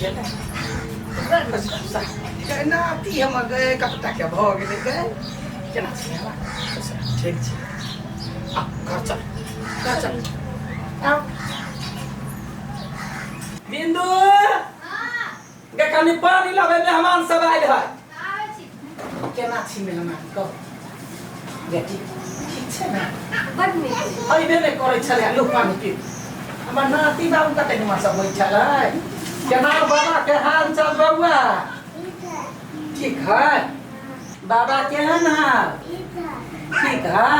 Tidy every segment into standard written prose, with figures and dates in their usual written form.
गेलै। गै नाती हमर गै, कतटा के भऽ गेलै गै। केना छी हमरा? ठीक छी। आ घर चल, घर चल। आउ बिंदु गे, कनि पानी लाबै, मेहमान सब आयल है। केना छी मेहमान, कहू बेटी, ठीक छै ने? बड नीक। अइबे नहि करै छलै। लू पानी पी। हमर नाती बाबू कते निमन सब होइ छलै। केना बाबा के हाल चाल बौआ? ठीक है। बाबा केहन है? ठीक है।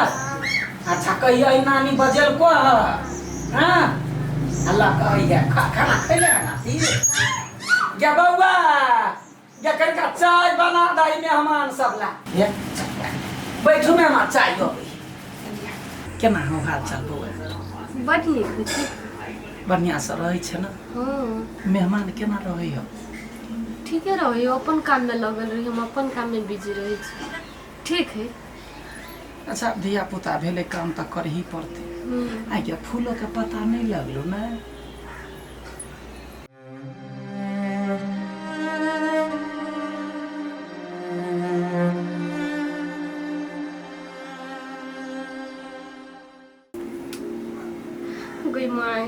अच्छा, कहियो नानी बजेलको है? हाँ, अल्लाह कहिया खाना खैले है नाती? गे बौआ गे, कनिका चाय बना दही मेहमान सब ला। ये बैठू मेहमान, चाय अबै। केना हो हाल चाल बौआ? बड नीक होइ छै। बढ़िआँ से रहै छै ने? हँ। मेहमान केना रहै हो? ठीके रहै, अपन काममे लगल रही, हम अपन काममे बिजी रहै छी। ठीक है। अच्छा, धिया पुता भेलै, काम तऽ करही पड़तै। आइ के फूलो के पता नहि लगलो ने। गई माय,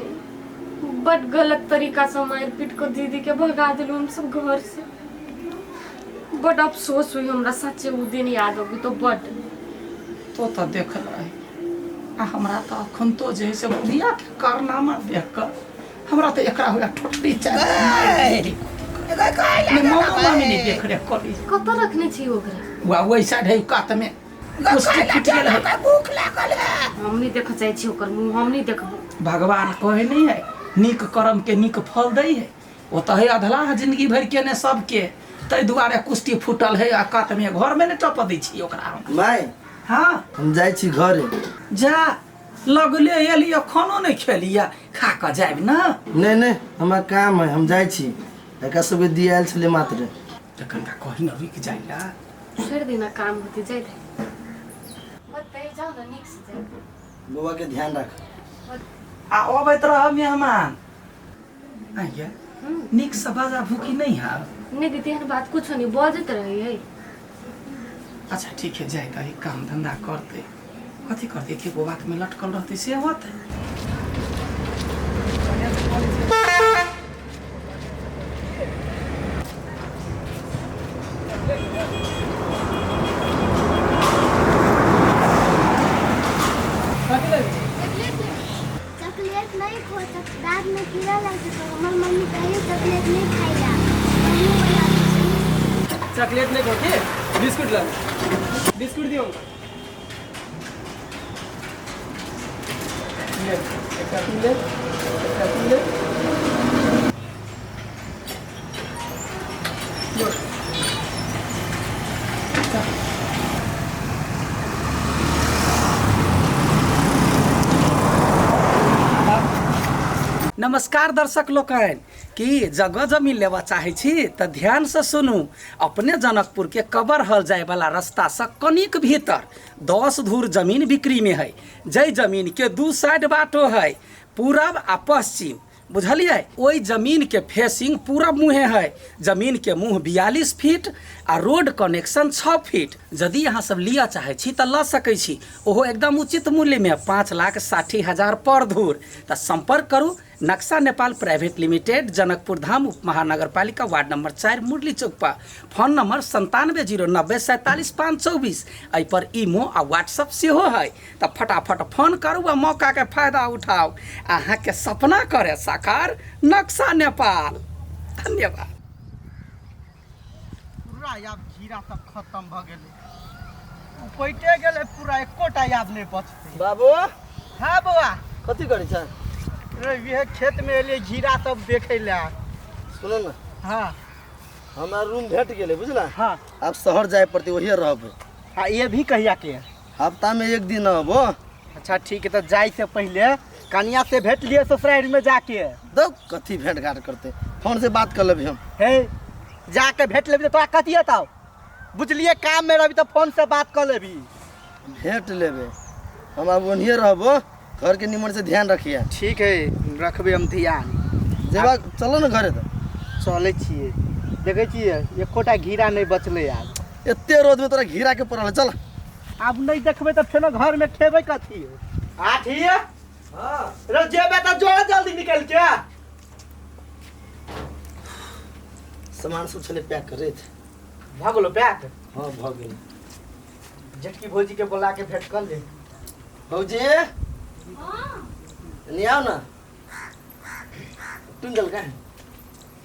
बड गलत तरीका से मारि पीट को दीदी के भगा दिलु हम सब घर से। बड अफसोस हुई हमरा सच्चे, उ दिन याद अबी तो बड। तो तऽ देखल रही आ हमरा तऽ अखन तो जे है से बुढ़िया के कारनामा देख कऽ हमरा तऽ एकरा हुआ ठोठरी चाहे मामा मामी नहीं देख रेख करी। कतऽ रखने छी ओकरा? वा ओहि साइड है, कात में कुश्ती फूटि गेल है। भूख लागल है। हम नहीं देखऽ चाहै छी ओकर मुँह, हम नहीं देखबो। भगवान कहे नहीं है, नीक कर्म के नीक फल दै है। ओ तऽ है अधलाह जिंदगी भरि केने सबके, ताहि दुआरे कुश्ती फूटल है आ कात में घर में नहीं टपऽ दै छी ओकरा हम। माय। हाँ। हम जाइ छी घरे। जा, लगले एलियै, खानो नहि खेलियै, खा कऽ जायब ने। नहि नहि, हमरा काम है, हम जाइ छी। एकरा सबके दियायल छलै मात्र। तऽ कनिका कही ने रुकि जाइ ला। छोड़ि दे ना, काम होते जाय दे। होते जाओ ना, नीक से जाओ। बौआ के ध्यान राख। आ अबैत रह मेहमान। आइया नीक से बाजा भूखी नहीं है? नहीं दीदी, एहन बात कुछो नहीं, बजैत रहे है। अच्छा ठीक है, जाए दही, काम धंधा करते, कथी करते, एके गो बात में लटकल रहते से होते। चॉकलेट नहीं खो, दांत में कीड़ा लग जेतौ। हमर मम्मी कहियो चॉकलेट नहीं खाइला, मम्मी बना दै छै। चॉकलेट नहीं खाओ के बिस्कुट ला, बिस्कुट दियो। ले, एकटा तू ले, एकटा तू ले। लो। नमस्कार दर्शक लोकनि, की जगह जमीन लेबऽ चाहै छी तऽ ध्यानसँ सुनू। अपने जनकपुरके कबर हल जायवला रास्तासँ कनिक भीतर 10 धूर जमीन बिक्रीमे है, जाहि जमीनके दू साइड बाटो है, पूरब आ पश्चिम, बुझलियै? ओहि जमीनके फेसिंग पूरब मुँहे है। जमीनके मुँह 42 फीट आ रोड कनेक्शन 6 फीट। यदि अहाँ सब लिअ चाहै छी तऽ लऽ सकै छी, ओहो एकदम उचित मूल्यमे, 5,60,000 पर धूर। तऽ सम्पर्क करू नक्शा नेपाल प्राइवेट लिमिटेड, जनकपुर धाम उप महानगरपालिका, वार्ड नंबर 4, मुरली चौक पर। Phone number 9709047524। एहि पर ईमो आ व्हाट्सअप सेहो है। तऽ फटाफट फोन करू आ मौका के फायदा उठाउ। अहाँके सपना करे साकार नक्शा नेपाल। धन्यवाद। पूरा आब घीरा सब खत्म भऽ गेलै, उपैटे गेलै पूरा, एकोटा आब नहि बचतै। बाबू। हाँ बौआ। कथी करै छ? रे इहे खेत में एलियै घीरा सब देखै लए। सुनो ने। हाँ। हमरा रूम भेट गेलै, बुझला? हाँ। आब शहर जाय पड़तै, ओहिए रहबै। हाँ, ये भी कहिया के? हफ्ता में एक दिन अबो। अच्छा ठीक है, तो जाय से पहले कनिया से भेंट लिए ससुराल में जाके। दौ, कथी भेंट घाट करते, फोन से बात कर लेबै हम। हे, जाके भेंट लेबी तो तोरा कथी हेतौ? बुझलिए, काम में रहबी तो फोन से बात कर लेबी। भेंट लेबै हम, आब ओन्हिए रहबो। घर के निमन से ध्यान रखिए। ठीक है, रखबे हम ध्यान। जेबा चलो ने घरे। तो चलै छियै, देखै छियै एकोटा घिरा नहि बचलै। आब एते रौद में तोरा घिरा के पड़ल, चल। आब नहि देखबै तऽ फेनो घर में खेबै कथी? आठी रे जेबै तऽ जोड़ जल्दी निकल के। सामान सब छलै पैक करैत। भऽ गेलो पैक? हाँ भऽ गेल। जेठकी भौजी के बोला के भेंट कर ले। भौजी नहीं आओ ना। ट्विंकल कहाँ है?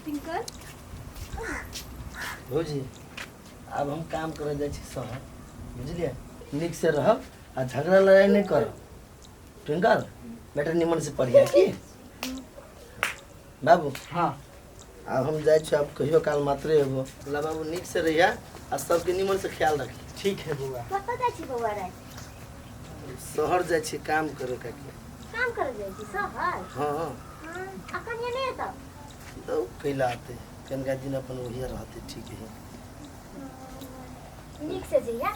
टिंकल भौजी अब हम काम करे जाइ छी शहर, बुझलियै? नीक से रहब आ झगड़ा लड़ाई नहीं करब। ट्विंकल बेटा निमन से पढ़िया की बाबू। हाँ आब हम जाइ छी, आब कहियो काल मात्रे एबो। ला बाबू नीक से रहिया आ सबके निमन से ख्याल रखी। ठीक है बौआ। कतऽ जाइ छी बौआ राति? शहर जाइ छी काम करे काकी। काम करे जाइ छी शहर? हाँ हाँ। आ कनिया नहि एतौ? तो कैला आते, कनिका दिन अपन वही रहते। ठीक है नीक से जइया।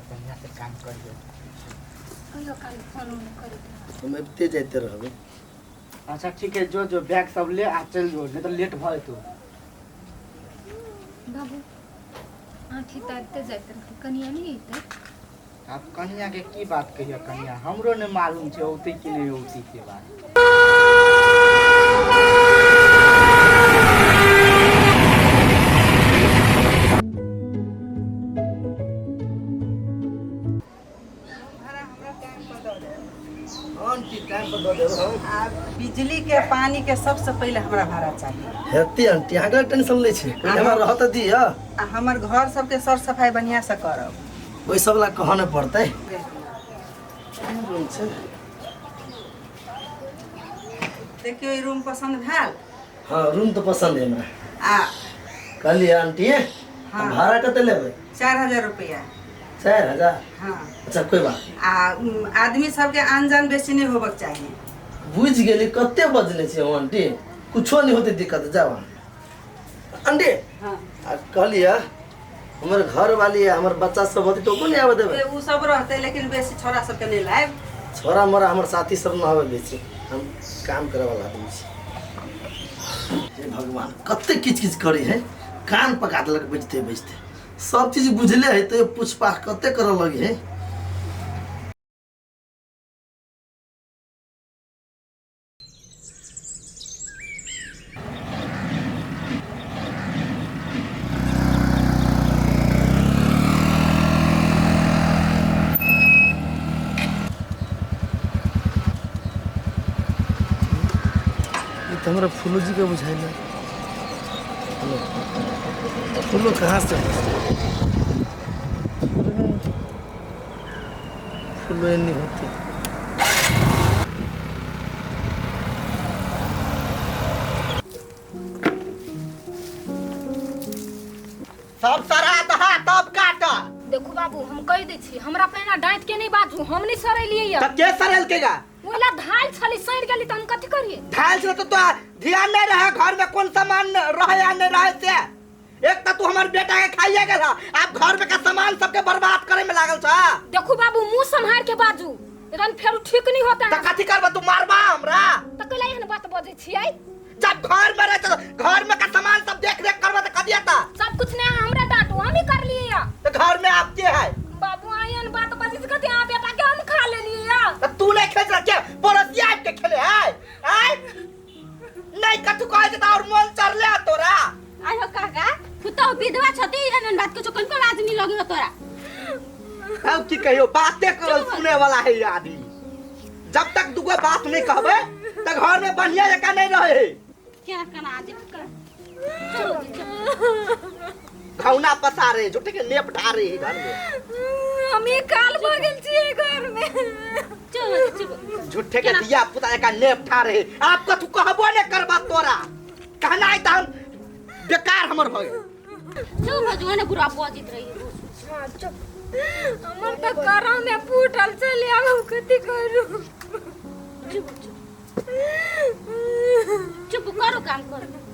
बढ़िया से काम करियो। कहियो काल फोन उन करैत रहब। हम अबिते जाइते रहबै। अच्छा ठीक है, जो जो बैग सब ले आ चल जो, नहीं तो लेट भऽ जेतौ। बाबू आँखि तारिते जाइत रहतै, कनिया नहि अयतै? आब कनिया के की बात कहियो, कनिया हमरो नहीं मालूम छै औतै कि नहीं औतै के बात। आंटी टाइम पर दऽ देब हम। आ बिजली के पानी के सबसे पहिले हमरा भाड़ा चाहिए। हेतै आंटी, अहाँके टेंशन लै छी, पहिले हमरा रहऽ तऽ दिअ। आ हमर घर सबके सर सफाई बढ़िया से करब। ओहि सब ला कहऽ नहि पड़तै। रूम छै। देखियौ ई रूम पसन्द भेल? हाँ रूम तऽ पसन्द है हमरा। आ कहलियै आंटी हाँ। भाड़ा कते लेबै? 4000 रुपया। 4000? हाँ। अच्छा कोई बात नहीं। आ आदमी सबके आन जान बेसी नहीं होबक चाहिए। बुझि गेली कते बजने छी हम आंटी, कुछो नहीं होते दिक्कत। जाओ आंटी। हाँ। आ कहलियै हमर घर वाली आ हमर बच्चा सब होते तो नहीं आबे देबै? उ सब रहते लेकिन बेसी छोरा सबके नहीं लायब। छोरा मोरा हमर साथी सब न आबे बेसी, हम काम करे वाला आदमी छी। हे भगवान कते किच किच करे है, कान पका देलक बजते बजते। सब चीज बुझले है तो पूछपाछ कते करऽ लगी है। ई तऽ हमरा फूलो जी के बुझाइल। फूलो कहाँ से? फूलो नहीं होते। सब सरा दहा तब काट। देखू बाबू हम कहि दै छी, हमरा पहिना डाँट के नहीं बाजू, हम नहीं सरेलियै या। तब के सरेलकेगा? ओला धाल छली सड़ गेली त हम कथी करिए? धाल छली तो तोरा ध्यान नहीं रहे घर में कौन सामान रहे या नहीं रहे से। एक तो तू हमर बेटा के खाइए गेल, आप घर में का सामान सबके बर्बाद करे में लागल छ। देखू बाबू मुंह संभार के बाजू, एकदम फेर ठीक नहीं होता। त कथी करबा तू, मारबा हमरा? त कैला एहन बात बजै छियै? जब घर में रहे त घर में का सामान सब देख रेख करबा त कदिया ता सब कुछ नहीं हमरा डांटू, हम ही कर लिए। त घर में आपके है बाबू, एहन बात बजै छी कथी? अहाँ बेटा के हम खा लेलियै या। त तू नहीं खेल रहा के पड़ोसिया के खेले है? आय नहीं कथू कहै छै त और मोन चढ़ले तोरा। आय हो काका, पुतहु विधवा छथि, एहन बात कुछो कोन कोन आदमी लगे हो तोरा? अब की कहियो, बाते करल सुने वाला है ये आदमी। जब तक दुगो बात नहीं कहबे त घर में बढ़िया जका नहीं रहे। केना केना आदमी कर। चलो जी, चलो। घौना पसारे झूठे के लेप ढारे है घर में। हम ही काल भ गेल छियै घर में। चलो जी, चलो। झूठे के दिया पुता जका लेप ढारे। आप कथू कहबो नहीं करबा, तोरा कहना है त हम बेकार हमर हो गेल। चलो भजुआ ने बुरा बजित रही। हां चुप, हमर त करम में फूटल चलि आब हम कथी करू?